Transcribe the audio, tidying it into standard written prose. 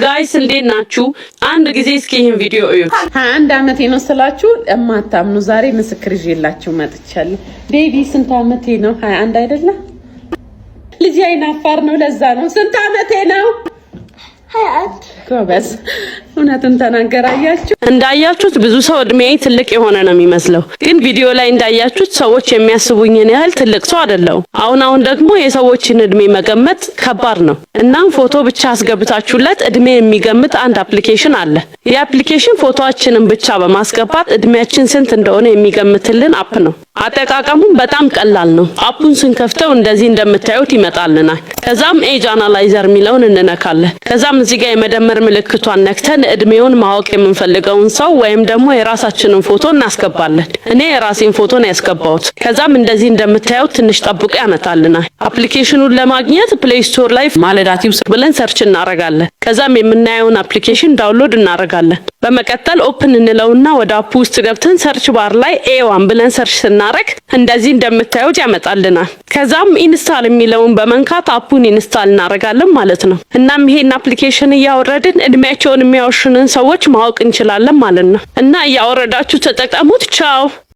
Guys፣ እንዴት ናችሁ? አንድ ጊዜ እስኪ ይህን ቪዲዮ እዩት። 21 ዓመቴ ነው ስላችሁ እማታምኑ፣ ዛሬ ምስክር ይዤላችሁ መጥቻለሁ። Baby፣ ስንት ዓመቴ ነው? 21 አይደለ? ልጅ አይናፋር ነው፣ ለዛ ነው። ስንት ዓመቴ ነው? 21። ጎበዝ፣ እውነቱን ተናገር። አያችሁ። እንዳያችሁት ብዙ ሰው እድሜዬ ትልቅ የሆነ ነው የሚመስለው፣ ግን ቪዲዮ ላይ እንዳያችሁት ሰዎች የሚያስቡኝን ያህል ትልቅ ሰው አይደለሁም። አሁን አሁን ደግሞ የሰዎችን እድሜ መገመት ከባድ ነው። እናም ፎቶ ብቻ አስገብታችሁለት እድሜ የሚገምት አንድ application አለ። ይህ application ፎቶአችንን ብቻ በማስገባት እድሜያችን ስንት እንደሆነ የሚገምትልን app ነው። አጠቃቀሙም በጣም ቀላል ነው። App ኡን ስንከፍተው እንደዚህ እንደምታዩት ይመጣልናል። ከዛም age analyzer የሚለውን እንነካለን። ከዛም እዚህ ጋር የመደመር ምልክቷን ነክተን እድሜውን ማወቅ የምንፈልገውን ሰው ወይም ደግሞ የራሳችንን ፎቶ እናስገባለን። እኔ የራሴን ፎቶ ነው ያስገባሁት። ከዛም እንደዚህ እንደምታዩት ትንሽ ጠብቆ ያመጣልናል። Application ኑን ለማግኘት Play Store ላይ ማለዳ ቲዩብ ብለን search እናረጋለን። ከዛም የምናየውን application download እናረጋለን። በመቀጠል open እንለውና ወደ app ኡ ውስጥ ገብተን search bar ላይ A1 ብለን search ስናረግ እንደዚህ እንደምታዩት ያመጣልናል። ከዛም install የሚለውን በመንካት app ኡን install እናረጋለን ማለት ነው። እናም ይሄን application እያወረድን እድሜያቸውን የሚያዋሹንን ሰዎች ማወቅ እንችላለን ማለት ነው። እና እያወረዳችሁ ተጠቀሙት። ቻው።